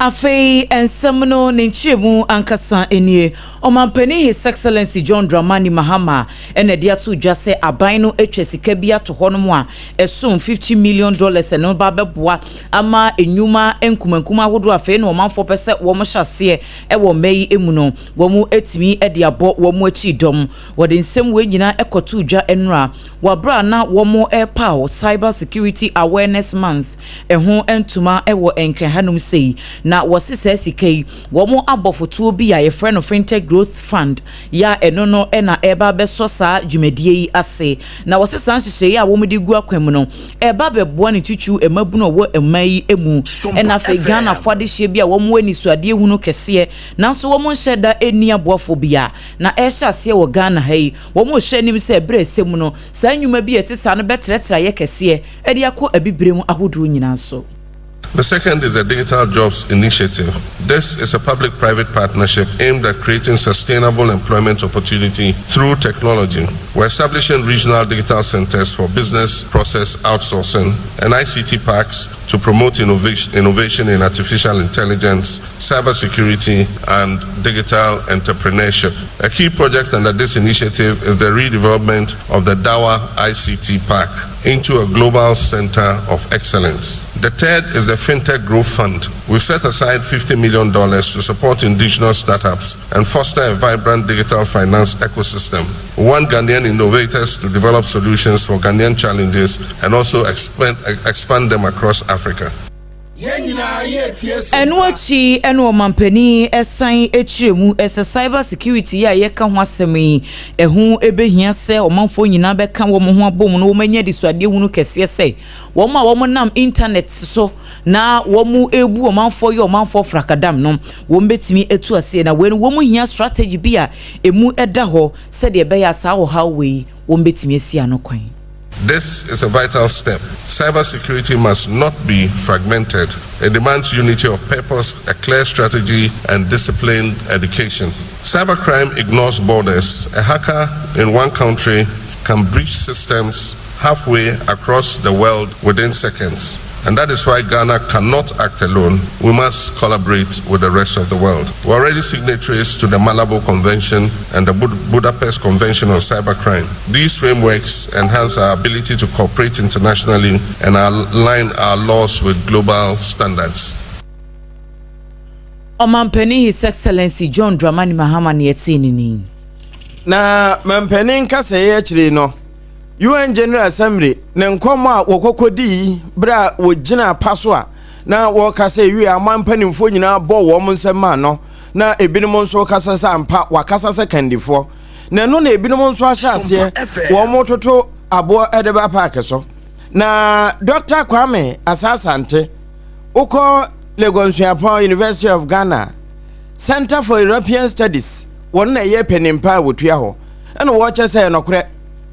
Afei nsɛm no ne nkyerɛmu ankasa nie. Ɔmampanin His Excellency John Dramani Mahama na ɛde ato dwa sɛ aban no atwa sika bi ato hɔnom a ɛsom $50 million, ɛno ba bɛboa ama nnwuma nkumankuma ahodoɔ afei na ɔmanfoɔ pɛ sɛ wɔn hyɛ aseɛ wɔ mma yi mu no, wɔn atumi de abɔ wɔn akyi dɔm. Wɔde nsɛm wei nyinaa kɔtoo dwa nnora wɔ abere a na wɔn repaw Cyber Security Awareness Month ɛho ntoma wɔ Nkran hanom sei. Na wɔse saa sika yi, wɔn abɔ fotoɔ bi a yɛfrɛ no Fintech Growth Fund yɛ a ɛno no na ɛreba abɛsɔ saa dwumadie yi ase. Na wɔse saa nhyehyɛeɛ a wɔde gu akwan mu no ɛreba abɛboa ne titiriw mmabunu a wɔwɔ mmaa yi mu, ɛna afei Ghanafoɔ adehyeɛ bi a wɔn wɔ anisoadeɛ hunu kɛseɛ nanso wɔn nhyɛ da nni aboafoɔ biara na ɛrehyɛ aseɛ wɔ Ghana ha yi. Wɔn rehwɛ anim sɛ ɛberɛ a ɛsɛ mu no saa nnwuma bi a ɛte saa no bɛtrɛtrɛ ayɛ kɛseɛ de akɔ Abibirem ahodoɔ nyinaa so. The second is the Digital Jobs Initiative. This is a public private partnership aimed at creating sustainable employment opportunity through technology. We're establishing regional digital centers for business process outsourcing and ICT parks to promote innovation in artificial intelligence, cybersecurity, and digital entrepreneurship. A key project under this initiative is the redevelopment of the Dawa ICT Park into a global center of excellence. The third is the FinTech Growth Fund. We've set aside $50 million to support indigenous startups and foster a vibrant digital finance ecosystem. We want Ghanaian innovators to develop solutions for Ghanaian challenges and also expand them across Africa. Ɛno akyi ɛna ɔmampanin ɛsan akyerɛ mu ɛsɛ cyber security yi a yɛka ho asɛm yi, ɛho ɛbɛhia sɛ ɔmanfoɔ nyinaa bɛka wɔn ho abɔ mu na wɔn anya adesuadeɛ hunu kɛseɛ sɛ wɔn a wɔn nam internet so na wɔn ebu ɔmanfoɔ yɛ ɔmanfoɔ frakadam no, wɔn bɛtumi atu aseɛ. Na wɔn wɔn hia strategy bi a emu ɛda hɔ sɛdeɛ ɛbɛyɛ a saa ɔhaw wei wɔn bɛtumi asi ano kwan. This is a vital step. Cybersecurity must not be fragmented. It demands unity of purpose, a clear strategy, and disciplined education. Cybercrime ignores borders. A hacker in one country can breach systems halfway across the world within seconds. And that is why Ghana cannot act alone. We must collaborate with the rest of the world. We're already signatories to the Malabo Convention and the Budapest Convention on Cybercrime. These frameworks enhance our ability to cooperate internationally and align our laws with global standards. Ɔmampanin His Excellency John Dramani Mahama ne ɛtee ne ni. Na mampanin kasɛeɛ akyire no, UN General Assembly ne nkɔmmɔ a wɔkɔkɔ dii berɛ a wɔgyina pa so a na wɔkasa wie a, aman mpanimfoɔ nyinaa bɔ wɔn nsɛm maa no, na ebinom nso kasa sɛ ampa wakasa sɛ kandifoɔ, na ɛno na ebinom nso ahyɛ aseɛ wɔn toto aboɔ de ba paaki so. Na Dr Kwame Asah-Asante, wokɔ Legon Suapɔn, University of Ghana, Center for European Studies, wɔn na ɛyɛ panimpa a wɔtua hɔ, ɛna wɔkyɛ sɛ ɛnɔkorɛ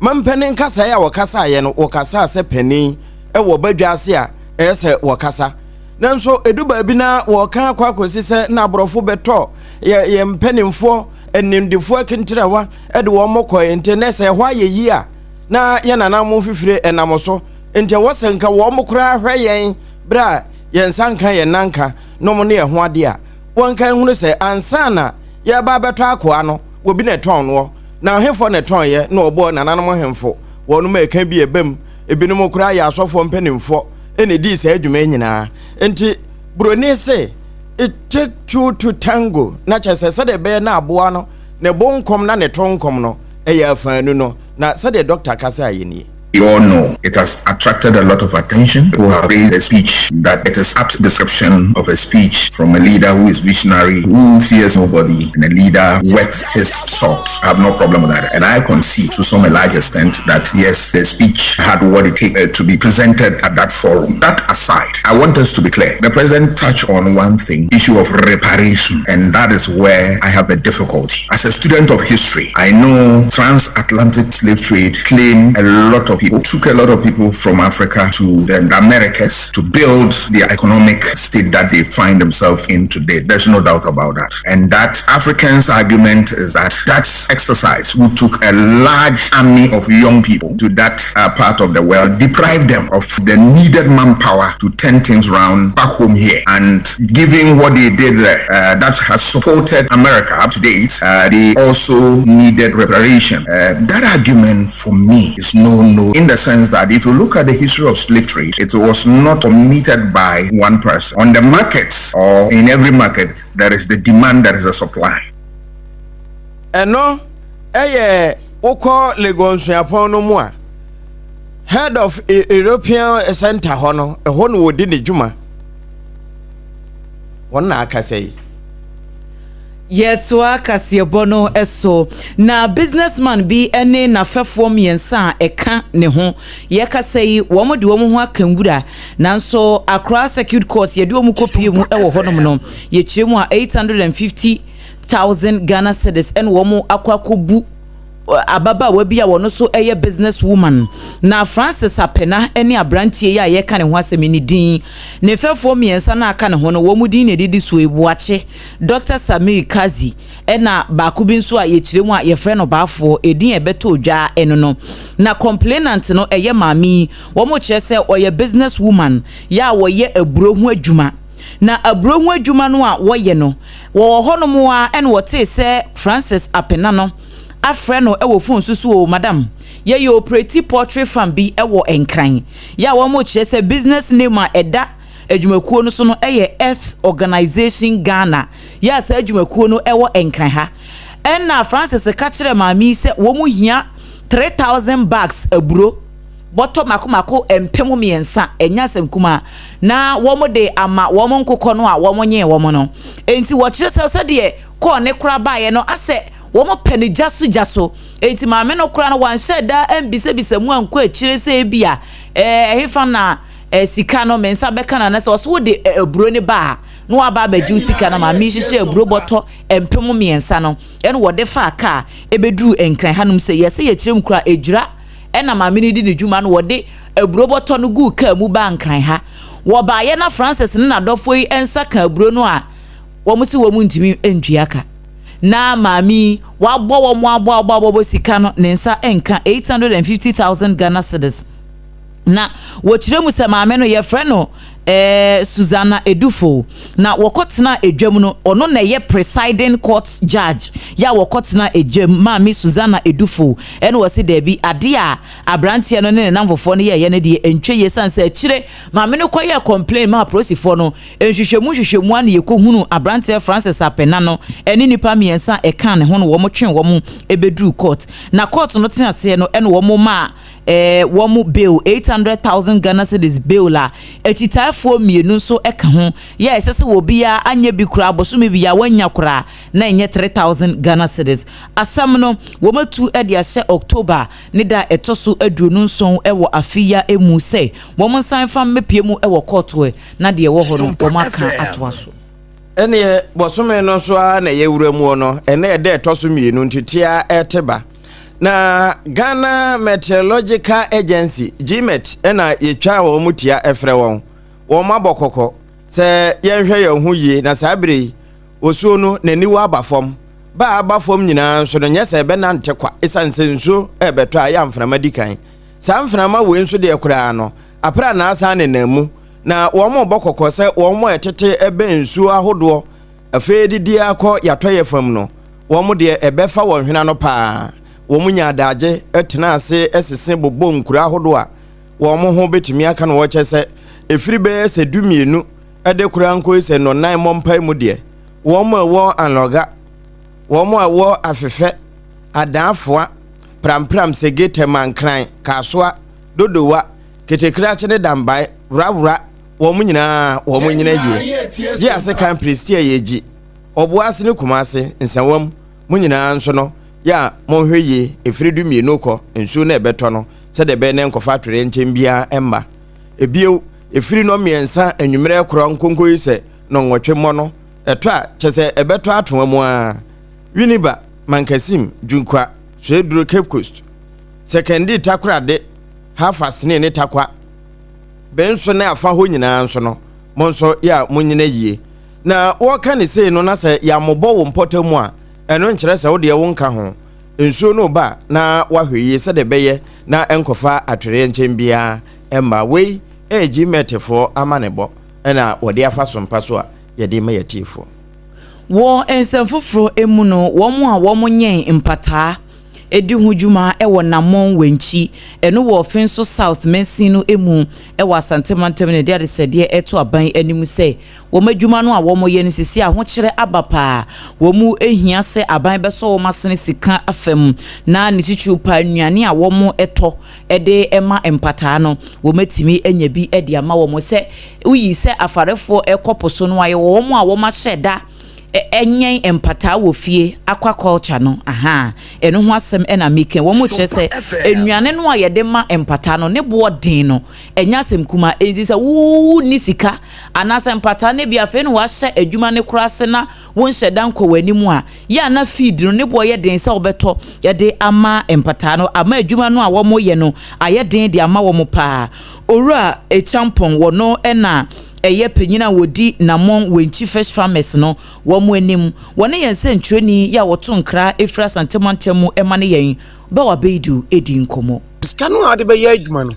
mampanin kasaeɛ a wɔkasaeɛ no, wɔkasaa sɛ panin ɛwɔ badwa ase a ɛyɛ sɛ wɔkasa, nanso edu baabi na wɔka akɔ akɔsi sɛ na aborɔfo bɛtɔ yɛ mpanimfoɔ animdefoɔ akenterewa ɛde wɔn mo kɔɛ, nti nɛ sɛ ɛhɔ ayɛ yie a na yɛn nananom fifire ɛnam so, nti ɛwɔ sɛ nka wɔn mo koraa hwɛ yɛn berɛ a yɛn nsa nka yɛn nanka na wɔn ne yɛn ho adeɛ a wɔnka nhunu sɛ ansa na yɛba abɛtɔ akoa no, obi na ɛtɔn noɔ na ahemfo na ɛtɔn yɛ, na ɔbɔ nananom ahemfo wɔn mu ɛka bi ɛbɛm, ebinom koraa yɛ asɔfoɔ mpanimfoɔ ɛna edi saa adwuma yi nyinaa. Nti buroni se "it take two to tango", na kyerɛ sɛ sɛdeɛ ɛbɛyɛ na aboa no ne bo nkɔm na ne to nkɔm no ɛyɛ afaanu no, na sɛdeɛ dɔkta kasa ayɛ nie. You all know it has attracted a lot of attention. Who have raised a speech that it is apt description of a speech from a leader who is visionary, who fears nobody, and a leader worth his salt. I have no problem with that. And I concede to some a large extent that yes, the speech had what it takes to be presented at that forum. That aside, I want us to be clear. The president touched on one thing, issue of reparation, and that is where I have a difficulty. As a student of history, I know transatlantic slave trade claimed a lot of people. people, took a lot of people from Africa to the Americas to build the economic state that they find themselves in today. There's no doubt about that. And that Africans' argument is that that exercise, who took a large army of young people to that uh, part of the world, deprived them of the needed manpower to turn things round back home here. And given what they did there, uh, that has supported America up to date, uh, they also needed reparation. Uh, that argument for me is no no in the sense that if you look at the history of slave trade, it was not committed by one person. On the markets or in every market, there is the demand, there is a supply. Ɛno yɛ wokɔ Legon Suapɔn no mu a, Head of European Center hɔ no, ɛhɔ na wɔdi ne dwuma. Wɔn na akasa yi. Yɛtoa kaseɛbɔ no so na businessman bi ne n'afɛfoɔ mmiɛnsa a ɛka ne ho yɛkasa yi wɔn de wɔn ho aka nwura nanso Accra Circuit Court yɛde wɔn kɔpie mu wɔ hɔnom no yɛkyerɛ mu a 850,000 Ghana cedis ɛna wɔn akɔ akɔbu ababaawa bi a wɔn nso yɛ business woman na Francis Apena ne aberanteɛ yi a yɛka ne ho asɛm ne din ne fɛfoɔ mmiɛnsa no aka ne ho no wɔn din na ɛdidi so Ebuakye Dr. Samir Kazi ɛna baako bi nso a yɛkyerɛ mu a yɛfrɛ no baafoɔ edin a ɛbɛtɔ odwa ɛno no na complainant no ɛyɛ maame yi wɔn kyerɛ sɛ ɔyɛ business woman yɛ a wɔyɛ aburo ho adwuma na aburo ho adwuma no a wɔyɛ no wɔwɔ hɔnom a ɛna wɔtee sɛ Francis Apena no afrɛ no wɔ phone so so o madam yɛyɛ operate poultry farm bi wɔ Nkran yɛ a wɔn kyerɛ sɛ business name a ɛda adwumakuo no so no yɛ Earth Organization Ghana yɛ a saa adwumakuo no wɔ Nkran ha ɛna Francis ka kyerɛ maame yi sɛ wɔn hia 3000 bags aburo bɔtɔ mako mako 3000 ɛnyɛ asɛm kumaa na wɔn de ama wɔn nkokɔ no a wɔn nyee wɔn no enti wɔkyerɛ sɛ sɛdeɛ kɔɔ ne kora baeɛ no asɛ wɔn pɛ ne gya so gya so enti maame no kora no wanhyɛ da ambisabisa mu ankɔ akyire sɛ ebi a ɛɛ ɛhefa na ɛɛ sika no me nsa bɛka na anasɛ ɔso wode aburo ne ba a na waba abɛgye wo sika na maame hyehyɛ aburo bɔtɔ 3000 no ɛna wɔde faa kaa ɛbɛduru nkran hanom sɛ yɛsɛ yɛkyerɛ mu kora edwira ɛna maame no di ne dwuma no wɔde aburo bɔtɔ no guu kaa mu baa nkran ha wɔbaayɛ na Francis ne n'adɔfoɔ yi nsa ka aburo no a wɔn si wɔn ntumi ntua ka na maame yi wabɔ wɔn abɔ abɔ abɔ sika no ne nsa nka 850,000 Ghana cedis Na wɔkyerɛ mu sɛ maame no yɛfrɛ no eh, Susanna Edufo. Na wɔkɔtena edwam no, ɔno na ɛyɛ presiding court judge yɛ a wɔkɔtena edwam, maame Susanna Edufo. Ɛna wɔse daabi, adeɛ a aberanteɛ no ne ne namfofoɔ no yɛɛyɛ no deɛ ɛntwa yie sane sɛ akyire maame no kɔyɛɛ complain maa apolisifoɔ no, nhwehwɛmu nhwehwɛmu a na yɛkɔhunu aberanteɛ Francis Apena no ɛne nnipa mmiɛnsa a ɛkaa ne ho no wɔn twee wɔn ɛbɛduruu court. Na court no tena aseɛ no ɛna wɔn maa eh, wɔn bail 800,000 Ghana cedis bail a akyitaafoɔ mmienu nso ka ho yɛ a ɛsɛ sɛ obiara anyɛ bi koraa bosome biara wɔanya koraa na ɛnyɛ 3,000 Ghana cedis. Asɛm no wɔatu de ahyɛ October ne da a ɛtɔ so 27 wɔ afe yi ara mu sɛ wɔn nsan mfa mmɛpue mu wɔ kɔɔto na deɛ ɛwɔ hɔ no wɔn aka atoa so. Ɛneɛ bɔsome no so ara na yɛwura muo no, ɛnɛ ɛda ɛtɔ so mmienu nti tea ɛte ba. Na Ghana Meteorological Agency, GMET, na yɛtwa wɔn tia ɛfrɛ wɔn. Wɔn abɔ kɔkɔ sɛ yɛnhwɛ yɛn ho yie na saa berɛ yi osuo no n'aniwa aba fam. Ba a aba fam nyinaa nso no nyɛ sɛ ɛbɛnante kwa ɛsiane sɛ nsuo ɛrebɛtɔ a ɛyɛ a mframa di kan. Saa mframa wei nso deɛ koraa no aprannaa san nenam mu na wɔrebɔ kɔkɔ sɛ wɔn a ɛtete bɛn nsuo ahodoɔ afei didi ara kɔ yatɔeɛ fam no, wɔn deɛ ɛbɛfa wɔn hwene ano paa. Wɔn nya adagye tena ase sese bobɔ nkuro ahodoɔ a wɔn ho bɛtumi aka no wɔkyɛ sɛ ɛfiri bɛyɛ sɛ 12 de koraa nkɔyi sɛ nnɔnnan mmɔ mpae mu deɛ, wɔn a ɛwɔ Anlɔga, wɔn a ɛwɔ Afefɛ, Adaafoa, Prampram, Sege, Tɛma, Nkran, Kasoa, Dodowa, Ketekrakye ne Dambae, Wrawra, wɔn nyinaa wɔn nyina yie. Gye ase kan Prestea yɛ gyi, Ɔboase ne Kumase, Nsawam, mo nyinaa nso no, yɛ a monhwɛ yie, ɛfiri 12 kɔ, nsuo no a ɛbɛtɔ no, sɛdeɛ ɛbɛyɛ na ɛnkɔfa atoyerɛnkyɛm biara mma. Ebio, ɛfiri nnɔmmiɛnsa anwummerɛ korɔ nkonkoyi sɛ nnɔnwɔtwe mmɔ no, ɛtɔ a, kyerɛ sɛ ɛbɛtɔ atoa mu ara. Winneba, Mankasim, Dwunkwa, Swedru, Cape Coast, Sekandi, Takorade. Hafasene ne Tarkwa Benso ne afa hɔ nyinaa nso no, mo nso yɛ a monyina yie. Na wɔka ne sei no na sɛ yɛammobɔ wo mpɔtam a, ɛno nkyerɛ sɛ wo deɛ wonka ho. Nsuo no reba a, na woahwɛ yie sɛdeɛ ɛbɛyɛ na ɛnkɔfa atwereɛnkyɛm biara mma. Wei yɛ GMET foɔ amanebɔ na wɔde afa so mpa so a yɛde rema yɛn atiefoɔ. Wɔ nsɛm foforɔ mu no, wɔn a wɔnyɛn mpataa di ho dwuma wɔ Namong Wenchi, ɛno wɔ Offinso South mansin no mu wɔ Asante mantam no de adesrɛdeɛ reto aban anim sɛ wɔn adwuma no a wɔyɛ no sisi ahokyerɛ aba paa. Wɔn hia sɛ aban bɛsɔ wɔn asene sika fam na ne titiriw paa nnuane a wɔtɔ de ma mpataa no wɔatumi anya bi de ama wɔn. Sɛ woyi sɛ afarefoɔ rekɔ po so no a, yɛwɔ wɔn a wɔahyɛ da nyɛn mpataa wɔ fie, aquaculture no, ahaa, ɛno ho asɛm na meka. Wɔn kyerɛ sɛ nnuane no a yɛde ma mpataa no ne boɔ den no, ɛnyɛ asɛm kuma. Enti sɛ wonni sika anaasɛ mpataa no bi afei na wɔahyɛ adwuma no koraa ase na wonhyɛ da nkɔ w'anim a, yɛ a na feed no ne boɔ yɛ den sɛ wobɛtɔ de ama mpataa no, ama adwuma no a wɔyɛ no ayɛ den de ama wɔn paa. Owura Acheampong, wɔno na ɛyɛ panyin a wɔdi Namong Wenchi Fish Farmers no wɔn anim. Wɔne yɛn sɛnkyerɛni yi a wɔto nkra firi Asante mantam mu ma ne yɛn Bawa Beidu di nkɔmmɔ. Sika no a wode bɛyɛ adwuma no,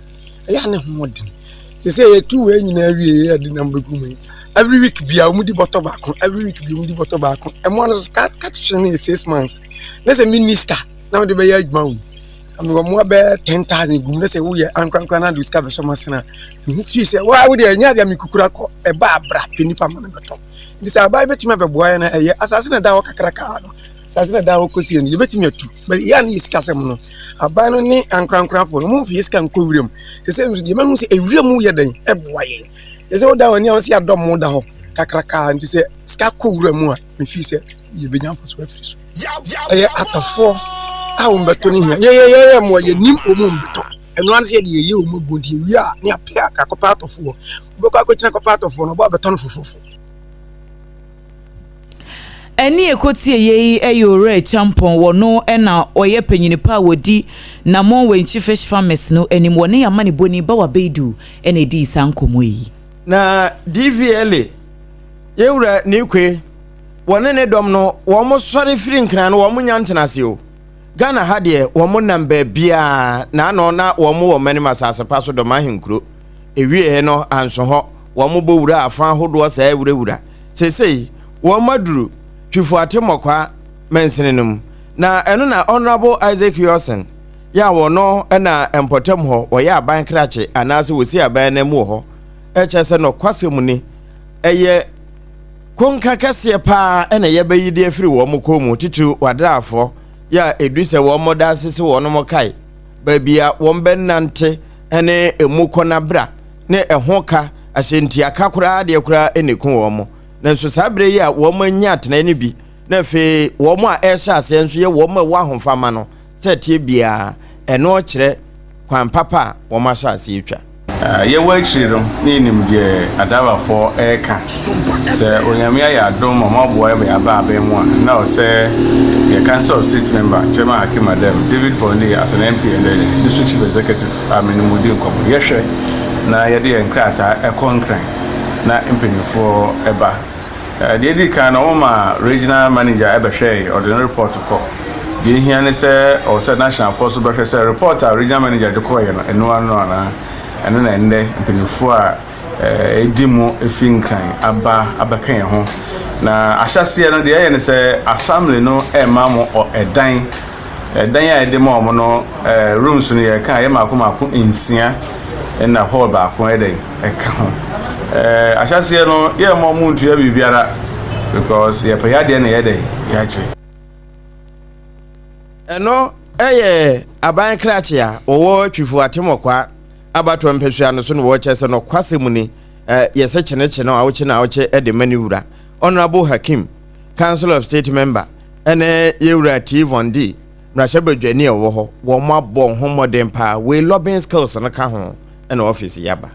ɛyɛ a ne ho ɔden. Seesei yɛtu wei nyinaa wie yɛ de nam bɛgu mu yi. Every week bia wɔn di bɔtɔ baako, every week bia wɔn di bɔtɔ baako. Ɛmoa no so catfish no yɛ 6 months. Ne sɛ menni sika na wode bɛyɛ adwuma wei. Mewɔ mmoa bɛyɛ 10,000 gu mu na sɛ woyɛ ankorankora na de sika bɛsɔ ma sena. Mehu fii sɛ waa wo deɛ ɛnyɛ adeɛ a mekukura kɔ ɛba abra pɛ nipa ma no bɛtɔ. Nti sɛ aban bɛtumi abɛboa yɛn a ɛyɛ asase na ɛda hɔ kakrakaa no. Asase na ɛda hɔ kɔsie no yɛbɛtumi atu. But yɛ a ne yɛ sikasɛm no aban no ne ankorankorafoɔ no wɔmfa yɛ sika nkɔ wuram. Sɛ sɛ nso deɛ mahu sɛ ewura yɛ dɛn ɛboa yɛn. Sɛ sɛ woda w'ani a wo sɛ yɛadɔ mo da hɔ kakrakaa nti sɛ sika kɔ wura mu a mefii sɛ yɛbɛnya mfasoɔ afiri so. Ɛyɛ atɔfoɔ a wɔn bɛtɔ no hia. Yɛyɛyɛyɛ mmoa yɛnim wɔn a wɔbɛtɔ. Ɛno ara ne sɛ yɛde yɛyɛ wɔn aguo nti yɛwie a ne yɛapɛ a akɔpɛ atɔfoɔ. Wobɛkɔ akɔkyina akɔpɛ atɔfoɔ no ɔbɔ abɛtɔ no fofofo. Ɛne ɛkɔtie yei yɛ Owura Acheampong, wɔno na ɔyɛ panyini pa a wɔdi Namong Wenchi Fish Farmers no anim. Wɔne amanebɔni Bawa Beidu na ɛdii saa nkɔmmɔ yi. Na DVLA, Yɛwura Nikwe, wɔne ne dɔm no, wɔn sɔre firi Nkran no, wɔn nya ntenase o. Ghana ha deɛ, wɔn nam baabiara, na ano na wɔn wɔ Manim asase pa so, Dɔm ahenkuro. Ewieɛ no, anso hɔ, wɔn bɔ wura afa ahodoɔ saa wurawura. Seesei, wɔn aduru Twifuate Mmɔkwa mansini no mu. Na ɛno na Honourable Isaac Yorson, yɛ a wɔno na mpɔtam hɔ wɔyɛ aban krakye anaasɛ wɔsi aban ananmu wɔ hɔ, ɛkyerɛ sɛ nɔkwasɛm ni, ɛyɛ konka kɛseɛ paa na yɛbɛyi de afiri wɔn kɔn mu, titiriw wadraafoɔ, yɛ a ɛdu sɛ wɔn da ase sɛ wɔn kae baabi a wɔn bɛnante ne emu kɔ na bra ne ɛho ka ahyɛntiaka koraa deɛ koraa na ɛku wɔn. Nanso saa berɛ yi a wɔn anya atenaeɛ no bi na afei wɔn a ɛrehyɛ aseɛ nso yɛ wɔn a ɛwɔ ahofama no sɛ ɛteɛ biara, ɛno kyerɛ kwan papa a wɔn ahyɛ aseɛ twa. Yɛwɔ akyiri no na yɛnim deɛ Adabafoɔ reka. Sɛ Onyame ayɛ adom ma wɔaboa yɛn ma yɛaba aban mu a, na ɔwɔ sɛ yɛ Council of State member, Chairman Hakim Adem, David Vondee as an MP and the District Chief Executive a me ne mo di nkɔmmɔ. Yɛhwɛ na yɛde yɛn nkrataa kɔ Nkran na mpanyinfoɔ ba. Deɛ edi kan no, wɔma Regional Manager bɛhwɛe, ɔde ne report kɔ. Deɛ ehia ne sɛ ɔwɔ sɛ National foɔ nso bɛhwɛ sɛ report a Regional Manager de kɔeɛ no, ɛno ano anaa. Ɛno na ɛnnɛ mpanyinfoɔ a ɛdi mu fi Nkran aba abɛka yɛn ho. Na ahyɛaseɛ no, deɛ ɛyɛ ne sɛ Assembly no rema mo ɛdan. Ɛdan a yɛde ma wɔn no, rooms no yɛka a ɛyɛ mmaako mmaako nsia ɛna hall baako yɛ dɛn ɛka ho. Ahyɛaseɛ no yɛmma wɔn ntua biribiara because yɛpɛ yɛn adeɛ na yɛ dɛn yɛagye. Ɛno yɛ aban krakye a wɔwɔ Twifo Atemɔkwa abatoɔ mpɛsua no so na wɔkyɛ sɛ nɔkwasɛm ni yɛsɛ kyenekye no awokye na awokye de ma ne wura Honourable Hakim, Council of State member ne yɛwura T. Von D, mmarahyɛbadwani a ɔwɔ hɔ. Wɔn abɔ ho mmɔden paa. Wei lobbying skills no ka ho na office yi aba.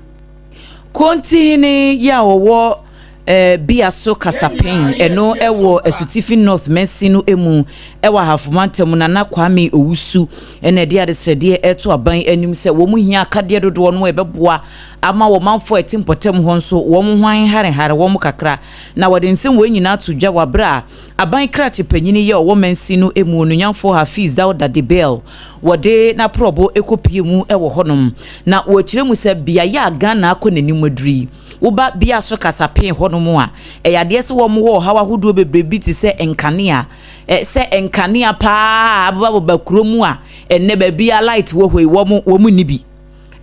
Kontihene yi a ɔwɔ. Biaso Kasapɛn, ɛno wɔ Asutifi North mansin no mu wɔ Ahafo mantam, Nana Kwame Owusu na ɛde adesrɛdeɛ reto aban anim sɛ wɔn hia akadeɛ dodoɔ no a ɛbɛboa ama wɔn manfoɔ a ɛte mpɔtam hɔ nso wɔn ho ahenharehare wɔn kakra. Na wɔde nsɛm wei nyinaa to dwa wɔ aberɛ a aban krakye panyini yɛ ɔwɔ mansin no mu Onunyamfoɔ Hafiz Dauda Debel wɔde n'aporɔbo kɔpie mu wɔ hɔnom na wɔkyerɛ mu sɛ beaeɛ a Ghana akɔ n'anim aduru yi Woba bea so kasapee hɔnom a, ɛyɛ adeɛ sɛ wɔn wɔ ɔhaw ahodoɔ bebree bi te sɛ nkanea. Sɛ nkanea paa a abobabobba kuro mu a ɛnnɛ baabiara light wɔ hɔ yi, wɔn wɔn nni bi.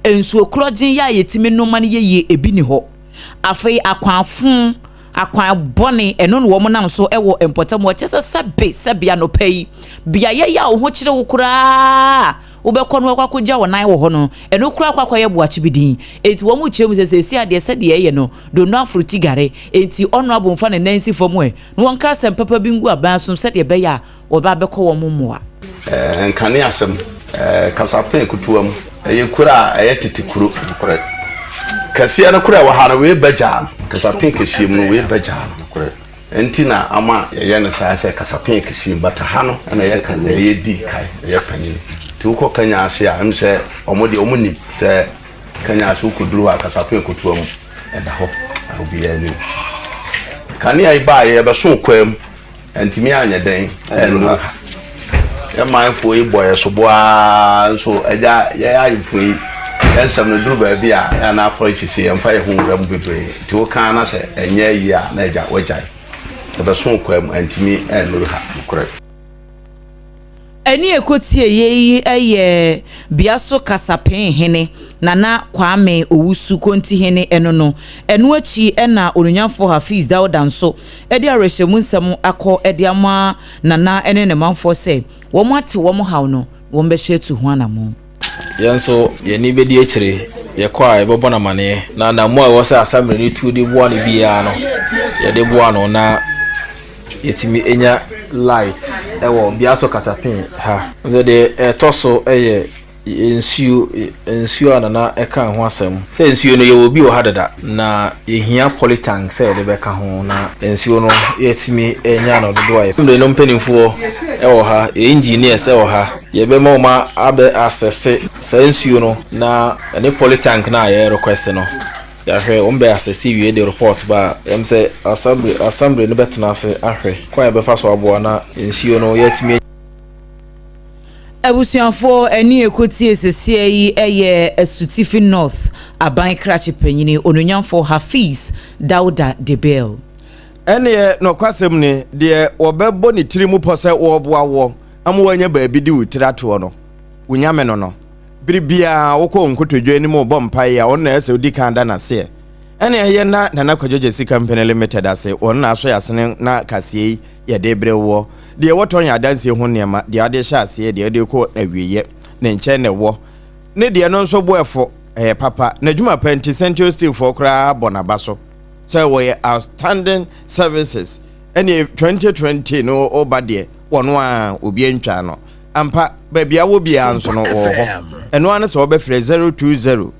Nsuo korɔgyen yɛ a yɛtumi nom ma no yɛ yie, ebi nni hɔ. Afei akwan fo, akwan bɔne, ɛno na wɔn nam so wɔ mpɔtam hɔ. Kyɛ sɛ sɛbe sɛbe anɔpa yi, beaeɛ yi a wo ho kyere wo koraa wobɛkɔ no wakɔ akɔgya wo nan wɔ hɔ no, ɛno koraa akɔ akɔyɛ boakye bi din. Enti wɔn kyerɛ mu sɛ seesei adeɛ sɛdeɛ ɛyɛ no, Donno aforo ti gare. Enti Honourable mfa ne nan nsi fam ɛ, na wɔnka asɛm papa bi ngu aban asom sɛdeɛ ɛbɛyɛ a wɔba abɛkɔ wɔn mmoa. Nkane asɛm, Kasapɛn kutuwa mu, ɛyɛ kuro a ɛyɛ tete kuro. Nokorɛ. Kɛseɛ no koro a ɛwɔ ha no, wei bɛgyaa no. Kasapɛn kɛseɛ mu no, wei bɛgyaa no. Nokorɛ. Nti na ama yɛyɛ no saa sɛ kasapɛn kɛseɛ mu, but ha no na yɛ ka na yɛ di kae, yɛ panyini. Nti wokɔ Kenya ase a, ɛm sɛ ɔmo deɛ ɔmo nim sɛ Kenya ase wokɔduru hɔ a kasapɛn kotoa mu ɛda hɔ a obiara nim. Kanea yi baeɛ yɛbɛsoo kwaa mu, antumi anyɛ dɛn annuru ha. Yɛn manfoɔ yi bɔ yɛ sobo ara nso agya yɛn ahemfo yi yɛn nsɛm no duru baabi a yɛn ana akɔ akyi sɛ yɛmfa yɛn ho nwura mu bebree nti woka na sɛ ɛnyɛ yie a na agya wagyae ɛbɛso kwa mu antumi annuru ha nokorɛ. Ɛne ɛkɔtie yei yɛ Biaso Kasapee Hene Nana Kwame Owusu Kontihene ɛno no. Ɛno akyi na Onunyamfoɔ Hafiz Dauda nso de awerɛhyɛmu nsɛm akɔ de ama Nana ne ne manfoɔ sɛ wɔn ate wɔn haw no na wɔn bɛhwɛ atu ho anamɔn. Yɛn nso, yɛn ani bɛdi akyire. Yɛkɔ a, yɛbɛbɔ no amaneɛ. Na anammɔn a ɛwɔ sɛ asamire no tu de boa no biara no, yɛde boa no na yɛtumi nya light wɔ Biaso Katapin ha. Deɛ ɛtɔ so yɛ Nsuo, nsuo a Nana kaa ho asɛm. Sɛ nsuo no yɛwɔ bi wɔ ha dada na yɛhia polytank sɛ yɛde bɛka ho na nsuo no yɛatumi anya no dodoɔ a yɛpɛ. Assembly no mpanimfoɔ wɔ ha, yɛn engineers wɔ ha, yɛbɛma wɔn abɛ assesse saa nsuo no na ɛne polytank no a yɛ request no yɛahwɛ, wɔn bɛ assesse wie de report ba a, ɛm sɛ assembly, assembly no bɛtena ase ahwɛ kwan a yɛbɛfa so aboa na nsuo no yɛatumi. Abusuafoɔ ɛne ɛkɔtie seseɛ yi yɛ Asutifi North aban krakye panyini Onuonyamfoɔ Hafiz Dauda Debel. Ɛnneɛ nɔkwasɛm ni, deɛ wɔbɛbɔ ne tiri mu pɔ sɛ wɔreboa woɔ ama woanya baabi de wo tiri atoɔ no, wo Nyame no no. Bere biara wokɔ wo nkotodwe anim rebɔ mpaeɛ a, ɔno na ɛsɛ sɛ wodi kan da no aseɛ. Ɛnneɛ yɛnna Nana Kwadwo Gyasi Company Limited ase, wɔn na asɔ yɛn asene na kaseɛ yi yɛde rebrɛ woɔ. Deɛ wɔtɔn yɛ adansie ho nneɛma, deɛ wɔde hyɛ aseɛ, deɛ wɔde rekɔ awieeɛ, ne nkyɛn na ɛwɔ. Ne deɛ no nso bo ɛfo, ɛyɛ papa. N'adwuma pa nti, Central Steel foɔ koraa bɔ n'aba so sɛ wɔyɛ outstanding services. Ɛnneɛ 2020 no reba deɛ, wɔn ara, obiara ntwaa no. Ampa, baabi a wɔ biara nso no, wɔwɔ hɔ. Ɛno ara ne sɛ wɔbɛfrɛ 020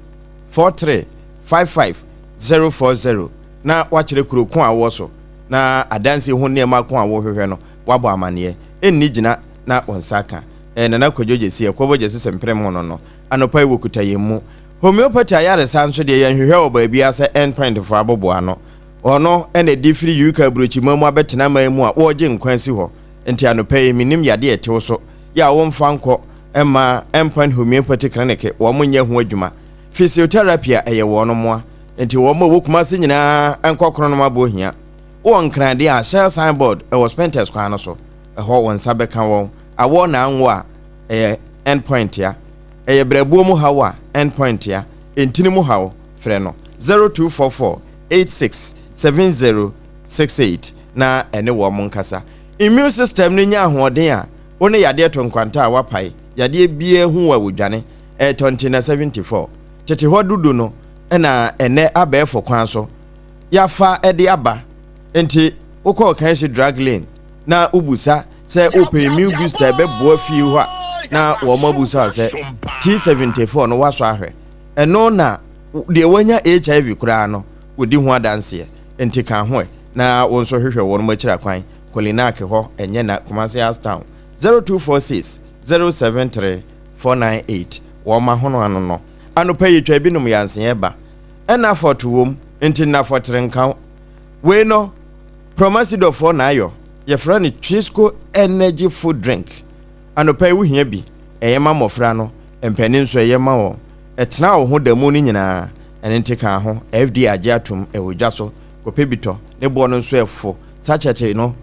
43 55 040 na woakyerɛ kuro ko a wowɔ so. na adansi ho nneɛma ko a wohwehwɛ no, woabɔ amanneɛ. Ɛnni gyina na wo nsa aka. Ɛɛ Nana Kwadwo Gyasi, Ɛkɔbɔ Gyasi sɛ mprem ho no no, anɔpa yi wɔkuta yɛn mu. Homeopathy ayaresa nso deɛ yɛnhwehwɛ wɔ baabiara sɛ End Point foɔ aboboa ano. Ɔno na ɛde firi UK aburokyima mu abɛtena aman mu a wɔregye nkwa asi hɔ. Nti anɔpa yi mennim yadeɛ a ɛte wo so yɛ a womfa nkɔ mma End Point Homeopathy Clinic wɔn nyɛ ho adwuma. Physiotherapy a ɛyɛ wɔn mmoa. Enti wɔn a wɔwɔ Kumasi nyinaa nkɔ Kronom Abohia. Wowɔ Nkran deɛ a, Shell sign board wɔ Spintex kwan no so. Ɛhɔ wo nsa bɛka wɔn. Awɔ na anwo a, ɛyɛ End Point a. Ɛyɛ brɛboɔ mu haw a, End Point a. Ntini mu haw, frɛ no 0244 86 70 68 na ɛne wɔn nkasa. Immune system no nya ahoɔden a, wo ne yadeɛ to nkwanta a woapae. Yadeɛ biara hu wo a wɔdwane. Ɛyɛ Tɔntina 74. Tete hɔ dodo no, na ɛnnɛ abɛɛfo kwan so yɛafa de aba. Nti wokɔ Ɔkanhye Drug Lane na wobusa sɛ wopɛ immune booster a ɛbɛboa fie hɔ a, na wɔn abusa wo sɛ T74 no woasɔ ahwɛ. Ɛno na deɛ wanya HIV koraa no wɔdi ho adanseɛ. Enti ka ho ɛ na wo nso hwehwɛ wɔn akyiri akwan. Kolinak hɔ ɛnyɛ na Kumasi House Town 0246 073 498 wɔn ahono ano no. Anɔpa yi twa ebinom yanseɛ ba. Ɛna fɔto wom nti nna fɔtere nka wo. Wei no Promasidɔfoɔ na ayɔ. Yɛfrɛ no Twisco Energy Food Drink. Anɔpa yi wohia bi. Ɛyɛ ma mmɔfra no, mpanin nso ɛyɛ ma wɔn. Ɛtena wo ho da mu no nyinaa. Ɛno nti ka ho. FDA agye atom, ɛwɔ dwa so. Kɔpɛ bi tɔ. Ne boɔ no nso ɛfo. Sachet no,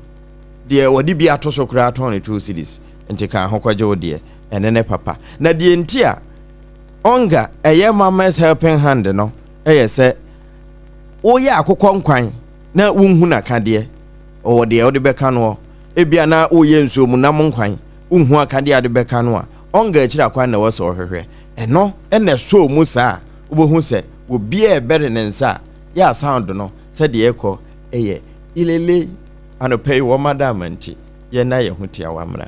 deɛ wɔde bi ato so koraa tɔn no 2 cedis. Nti ka ho kɔgye wo deɛ. Ɛno ne papa. Na deɛ nti a Onga ɛyɛ Mama's Helping Hand no ɛyɛ sɛ woyɛ akokɔ nkwan na wonhu n'akadeɛ, ɔwɔ deɛ wode bɛka noɔ. Ebia na woyɛ nsuo mu nam nkwan, wonhu akadeɛ a wode bɛka no a, Onga akyiri akwan na ɛwɔ sɛ ɔhwehwɛ. Ɛno na ɛsɔɔ mu saa a, wobɛhu sɛ obiara ɛbɛre ne nsa a, yɛ a sound no sɛdeɛ ɛkɔ ɛyɛ ilele. Anɔpa yi wɔn ada ama nti, yɛnna yɛn ho tiawa mmra.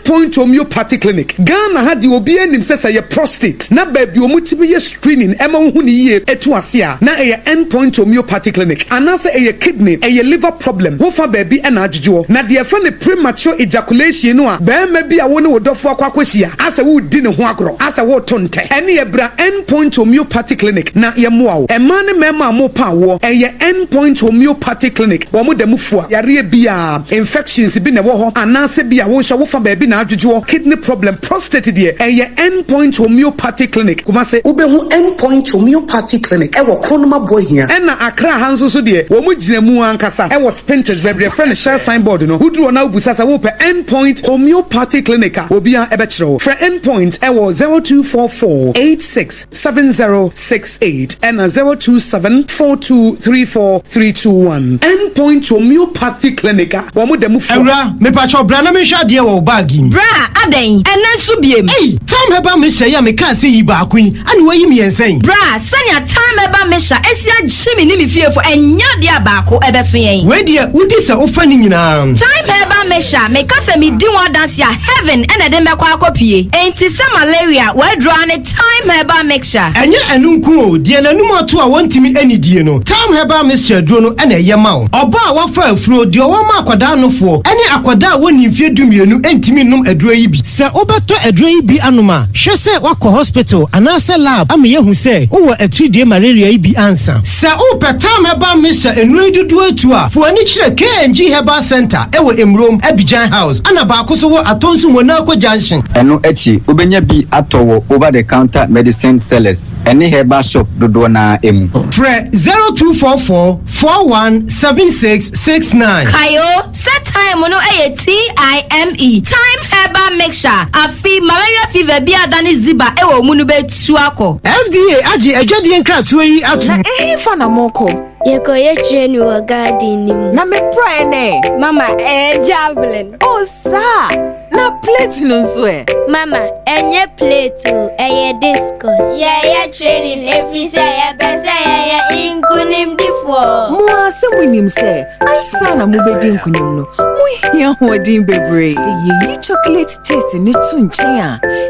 Point Homeopathy Clinic, Ghana ha deɛ, obi anim sɛ sɛ yɛ prostate na baabi ɔmo tumi yɛ screening ɛma wohu ne yie etu ase a, na ɛyɛ End Point Homeopathy Clinic, anaasɛ ɛyɛ kidney, ɛyɛ liver problem, wofa baabi ɛna agyegyeɔ, na deɛ ɛfrɛ no premature ejaculation no a, bɛrima bi a wo ne wo dɔfo akɔ akɔhyia asɛ wodi ne ho agorɔ asɛ woto ntɛ, ɛne ɛbra End Point Homeopathy Clinic na yɛmmoa wo. Mmaa ne mmarima a mopa awoɔ, ɛyɛ End Point Homeopathy Clinic. Wɔn da mu fua yareɛ biara, infections bi na ɛwɔ hɔ, anaasɛ bi a wo nso wofa baabi na adwodwoɔ, kidney problem, prostate deɛ, ɛyɛ End Point Homeopathy Clinic, Kumase. Wobɛhu End Point Homeopathy Clinic ɛwɔ Kronum Aboahia. Ɛna Accra ha nso so deɛ, wɔn gyina mu ankasa ɛwɔ Spintex, baabi yɛfrɛ no Shell signboard no. Woduru hɔ na wobisa sɛ wopɛ End Point Homeopathy Clinic a, obiara ɛbɛkyerɛ wo. Frɛ End Point ɛwɔ 0244 86 7068 ɛna 027 4234 321. End Point Homeopathy Clinic a, wɔn da mu fua. Awura, mepakyɛw bra na menhwɛ adeɛ wɔ wo bag yi mu. Bra, adɛn? Ɛnɛ nso biem? Ei, Time Herbal Mixture yi a mekaa sɛ yi baako yi, ane wayi mmiɛnsa yi. Bra, sɛnea Time Herbal Mixture esi agye me ne me fiefo, ɛnyɛ adeɛ a baako ɛbɛso yɛn. Wei deɛ, wodi sɛ wofa ne nyinaa. Time Herbal Mixture, meka sɛ medi ho adanse a, heaven ɛna ɛde mɛkɔ akɔpie. Enti sɛ malaria, wɔadura ne Time Herbal Mixture. Ɛnyɛ ɛno nko o, deɛ n'anum ato a wɔntumi anidie no, Time Herbal Mixture aduro no ɛna ɛyɛ ma wo. Ɔbaa a wafa afuro, deɛ ɔwɔ ma akwadaa nofoɔ, ɛne akwadaa a wɔnni mfeɛ 12 ntumi nnom aduro yi bi. Sɛ wobɛtɔ aduro yi bi anom a, hwɛ sɛ woakɔ hospital anaasɛ lab ama yɛahu sɛ wowɔ atiridie malaria yi bi ansa. Sɛ wopɛ Time Herbal Mixture nnuro yi dodoɔ atu a, fo ani kyerɛ KNG Herbal Center ɛwɔ Emurom, Abidjan House, ana baako so wɔ Atonsu Monaco Junction. Ɛno akyi, wobɛnya bi atɔ wɔ over the counter medicine sellers ɛne herbal shop dodoɔ naa mu. Frɛ 0244 417669. Kayo sɛ Time no yɛ Time, Time Herbal Mixture. Afi malaria fever bi adane ziba ɛwɔ mu no bɛtu akɔ. FDA agye adwadie nkratoɔ yi ato. Na ɛhefa na mokɔ? Yɛkɔyɛ training wɔ garden ni mu. Na meprae ne. Mama, ɛyɛ javelin. Oh, saa! Na plate no nso ɛ? Mama, ɛnyɛ plate o, ɛyɛ discus. Yɛyɛ training ɛfiri sɛ yɛpɛ sɛ yɛyɛ nkonimdifoɔ. Mo a sɛ monim sɛ ansa na mobɛdi nkonim no, mohia hoɔden bebree. Sɛ yɛyi chocolate taste ne to nkyɛn a,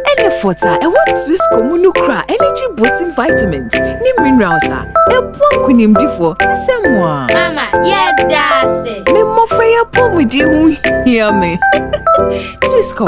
ɛne fort a ɛwɔ Twisco mu no kura energy boosting vitamins ne minerals a ɛboa nkonimdifoɔ te sɛ mo a. Mama, yɛda ase. Me mmɔfra yi apɔmuden ho hia me. Twisco,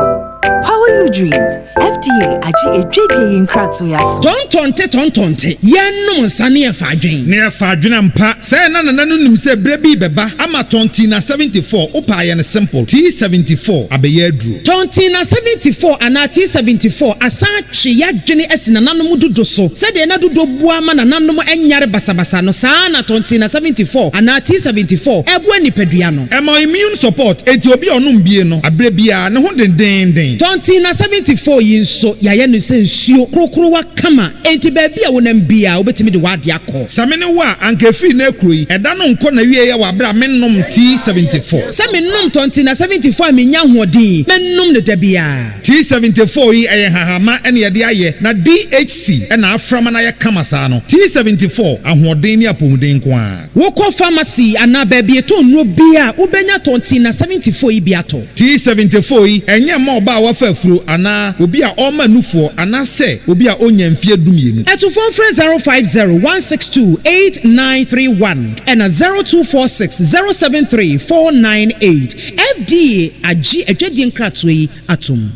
power your dreams. FDA agye edwadie yi nkratoɔ yi ato. Tɔntɔnte tɔntɔnte, yɛnnom nsa ne yɛfa adwen. Ne yɛfa adwene ampa. Sɛ na nana no nim sɛ berɛ bi bɛba ama Tɔntina 74, wopɛ ayɛ no simple, T74 abɛyɛ aduro. Tɔntina 74 anaa T74 asan atwe yɛadwene asi nananom dodo so. Sɛdeɛ na dodo boa ma nananom nyare basabasa no, saa na Tɔntina 74 anaa T74 ɛboa nipadua no. Ɛma immune support, enti obi a ɔnom bie no, aberɛ biara ne ho dendenden. Tɔntina Tɔntina 74 yi nso, yɛayɛ no sɛ nsuo korokorowa kama, enti baabi a wonam biara wobɛtumi de w'ade akɔ. Sɛ me ne wo a, anka ɛfiri nnɛ rekuro yi, ɛda no nkɔ n'awieeɛ wɔ aberɛ a mennom T74. Sɛ menom Tɔntina 74 a mennya ahoɔden, mɛnom no da biara. T74 yi, ɛyɛ nhahamma na yɛde ayɛ, na DHC na afra ma no ayɛ kama saa no. T74, ahoɔden ne apɔmuden nko ara. Wokɔ pharmacy anaa baabi yɛtɔn nnuro biara a, wobɛnya Tɔntina 74 yi bi atɔ. T74 yi, ɛnyɛ mma ɔbaa a wafa afuro anaa obi a ɔrema nufoɔ anaasɛ obi a ɔnnya mfeɛ dumienu. Atufoɔ mfrɛ 050 162 8931 ɛna 0246 073 498. FDA agye adwadie nkratoɔ yi atom.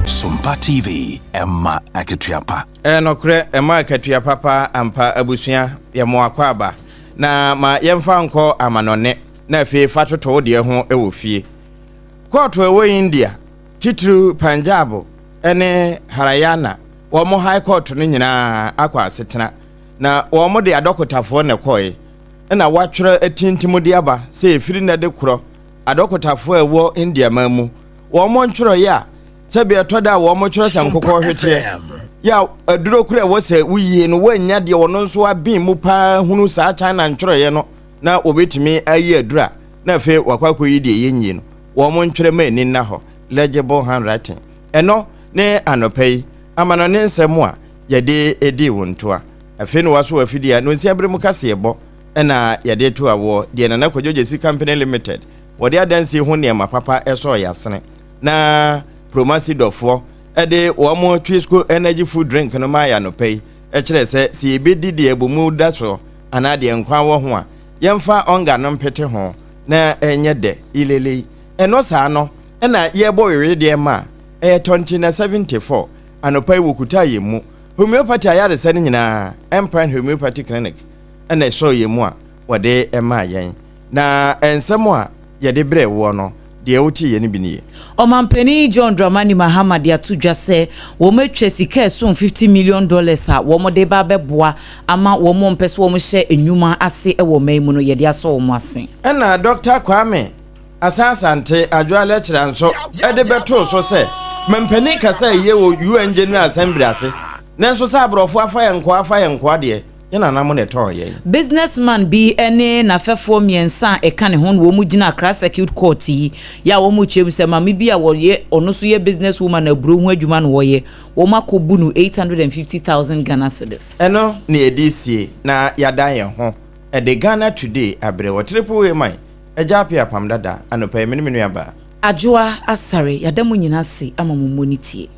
Sompa TV, ɛma akatua pa. Ɛyɛ nɔkorɛ, ɛma akatua papa ampa abusua, yɛ mo akwaaba. Na ma yɛmfa nkɔ amanɔne na afei fa toto wo deɛ ho wɔ fie. Kɔɔto a ɛwɔ India, titiriw Punjab ne Haryana, wɔn High Court no nyinaa akɔ asetena, na wɔde adɔkotafoɔ na ɛkɔe, na wɔatwerɛ atintim de aba sɛ ɛfiri nnɛ de korɔ, adɔkotafoɔ a ɛwɔ India man mu, wɔn ntwerɛeɛ a sɛbi ɛtɔ da a wɔtwerɛ sɛ nkokɔ hweteɛ yɛ a aduro koro a ɛwɔ sɛ woyie no woannya deɛ ɔno nso aben mu paa hunu saa China ntwerɛeɛ no na wɔbɛtumi ayi aduro a na afei wakɔ akɔyi deɛ yɛnyie no wɔn ntwerɛ ma ani nna hɔ legible handwriting ɛno ne anɔpa yi amanɔne nsɛm a yɛde ɛdii wo ntoa afei na waso wafidie a nonsia bere mu kaseɛbɔ ɛna yɛde to awoɔ deɛ Nana Kwadwo Gyesi Company Limited wɔde adansie ho nneɛma papa ɛsɔɔ yɛasene na Promasidɔfoɔ de wɔn Twisco Energy Food Drink no maa yɛ anɔpa yi kyerɛ sɛ, sɛ yɛbɛdi deɛ ɛbɔ da soɔ anaa deɛ nkwa wɔ ho a, yɛmfa ɔnga no mpete ho na ɛnyɛ dɛ ilelei. Ɛno saa no na yɛrebɔ wewedeɛ ma a, ɛyɛ Tɔntina 74 anɔpa yi wɔkutaa yɛn mu. Homeopathy ayaresa no nyinaa, Empire Homeopathy Clinic na ɛsɔɔ yɛn mu a wɔde maa yɛn. Na nsɛm a yɛde brɛɛ woɔ no, deɛ woteeɛ no bi nie. Ɔmanpanin John Dramani Mahama de ato dwa sɛ wɔatwa sika a ɛsom 50 million dollars a wɔde reba abɛboa ama wɔn a wɔmpɛ sɛ wɔhyɛ nnwuma ase wɔ ɔman mu no, yɛde asɔ wɔn ase. Ɛna Dɔkta Kwame Asan Asante Adwoa Lɛkyerɛ nso de bɛtoo so sɛ, Mampanin kasaa yie wɔ UN General Assembly ase, nanso sɛ aborɔfo afa yɛn nkoa afa yɛn nkoa deɛ, Yɛn nananom na ɛtɔɔ yɛn. Businessman bi ne n'afɛfoɔ mmiɛnsa a ɛka ne ho na wɔn gyina Accra Circuit Court yi yɛ a wɔn rekyerɛ mu sɛ maame bi a wɔyɛ ɔno nso yɛ business woman aburo ho adwuma na wɔyɛ wɔn akɔ bu no 850,000 Ghana cedis. Ɛno na yɛde resie na yɛadan yɛn ho de Ghana Today abrɛ wɔ Triple A man, Agya Appiah Apam Dada, anɔpa yi me ne me nuabaa. Adwoa Asare, yɛada mo nyina ase ama mo mmɔ ne tie.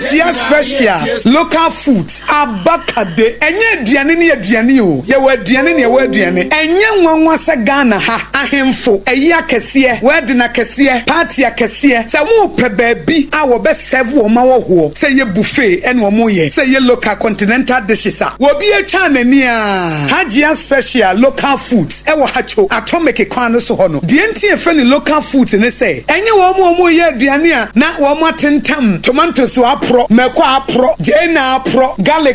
Hajia special local food abakade ɛnyɛ aduane ne aduane o yɛwɔ aduane ne ɛwɔ aduane ɛnyɛ nwanwa sɛ Ghana ha ahemfo ayi akɛseɛ wedding akɛseɛ party akɛseɛ sɛ wɔpɛ baabi a wɔbɛ serve wɔn ahɔhoɔ sɛ ɛyɛ buffet ɛna wɔn yɛ sɛ ɛyɛ local continental dishes a wɔbi atwa n'ani a Hajia special local foods ɛwɔ Hatcho atomic kwan no so hɔ no deɛ nti yɛfrɛ no local foods ne sɛ ɛnyɛ wɔn a wɔn yɛ aduane a na wɔn atentam tomatoes aporɔ mako aporɔ gyeene aporɔ garlic.